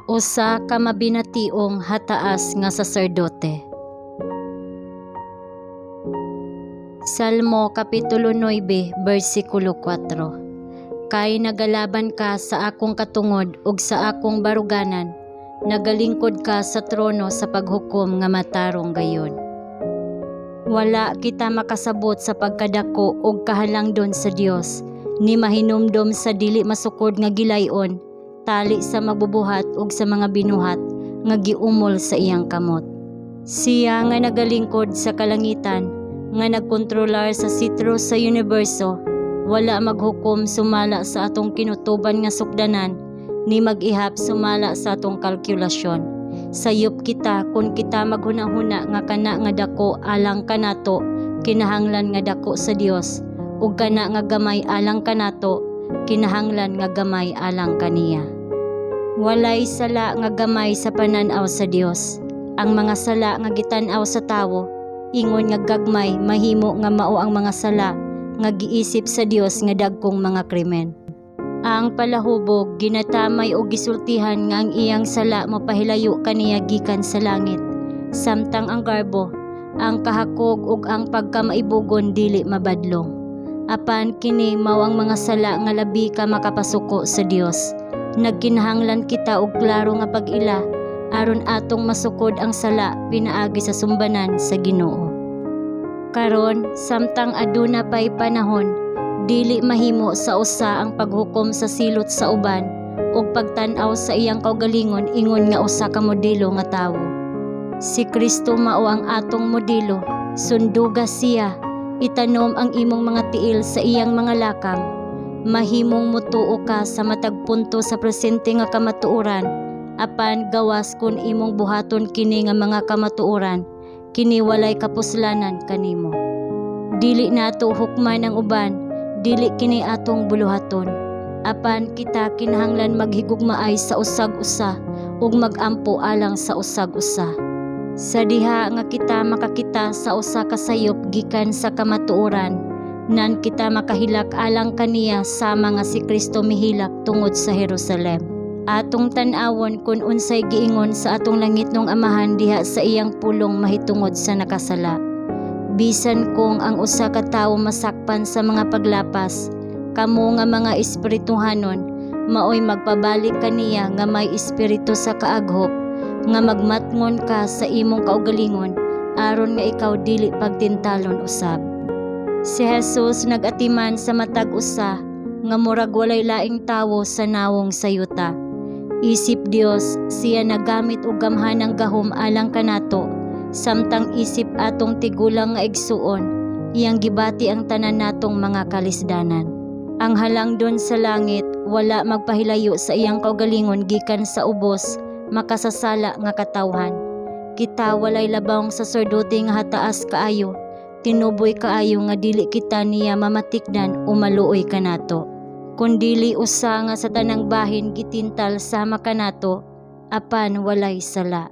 Usa ka mabinationg hataas nga saserdote. Salmo Kapitulo 9, versikulo 4. Kay nagalaban ka sa akong katungod ug sa akong baruganan, nagalingkod ka sa trono sa paghukom nga matarong gayod. Wala kita makasabot sa pagkadako ug kahalangdon sa Dios, ni mahinumdom sa dili masukod nga gilayon, tali sa magbubuhat ug sa mga binuhat nga giumol sa iyang kamot. Siya nga nagalingkod sa kalangitan, nga nagkontrolar sa sitro sa universo, wala maghukom sumala sa atong kinutuban nga sukdanan, ni mag-ihap sumala sa atong kalkulasyon. Sayop kita kung kita maghunahuna nga kana nga dako alang kanato kinahanglan nga dako sa Dios ug kana nga gamay alang kanato kinahanglan nga gamay alang kaniya. Walay sala nga gamay sa panan-aw sa Dios. Ang mga sala nga gitan-aw sa tawo ingon nga gagmay mahimo nga mao ang mga sala nga giisip sa Dios nga dagkong mga krimen. Ang palahubog ginatamay og gisultihan nga ang iyang sala mopahilayo kaniya gikan sa langit, samtang ang garbo, ang kahakog ug ang pagkamaibugon dili mabadlong. Apan kini mao ang mga sala nga labi ka makapasuko sa Dios. Nagkinahanglan kita og klaro nga pag-ila aron atong masukod ang sala pinaagi sa sumbanan sa Ginoo. Karon, samtang aduna pay panahon, dili mahimo sa usa ang paghukom sa silot sa uban ug pagtan-aw sa iyang kaugalingon ingon nga usa ka modelo nga tawo. Si Kristo mao ang atong modelo, sunduga siya, itanom ang imong mga tiil sa iyang mga lakang. Mahimong mutuo ka sa matag punto sa presente nga kamatuoran, apan gawas kun imong buhaton kini nga mga kamatuoran, kini walay kapuslanan kanimo. Dili nato hukman ang uban, dili kini atong buluhaton. Apan kita kinahanglan maghigugmaay sa usag usa ug magampo alang sa usag usa. Sa diha nga kita makakita sa usa ka sayop gikan sa kamatuoran, nan kita makahilak alang kaniya sama nga si Kristo mihilak tungod sa Jerusalem. Atong tan-awon kung unsay giingon sa atong langitnong Amahan diha sa iyang pulong mahitungod sa nakasala. Bisan kung ang usa ka tawo masakpan sa mga paglapas, kamo nga mga espirituhanon, maoy magpabalik kaniya nga may espiritu sa kaaghop, nga magmatngon ka sa imong kaugalingon aron nga ikaw dili pagtintalon usab. Si Jesus nag-atiman sa matag usa nga murag walay laing tawo sa nawong sa yuta. Isip Dios, siya nagamit og gamhanang gahom alang kanato, samtang isip atong tigulang nga igsuon, iyang gibati ang tanan natong mga kalisdanan. Ang halangdon sa langit wala magpahilayo sa iyang kaugalingon gikan sa ubos makasasala nga katawhan. Kita walay labawng saserdote nga hataas kaayo, tinuboy kaayo nga dili kita niya mamatikdan o maluoy kanato. Kun dili usa nga sa tanang bahin gitintal sama kanato, apan walay sala.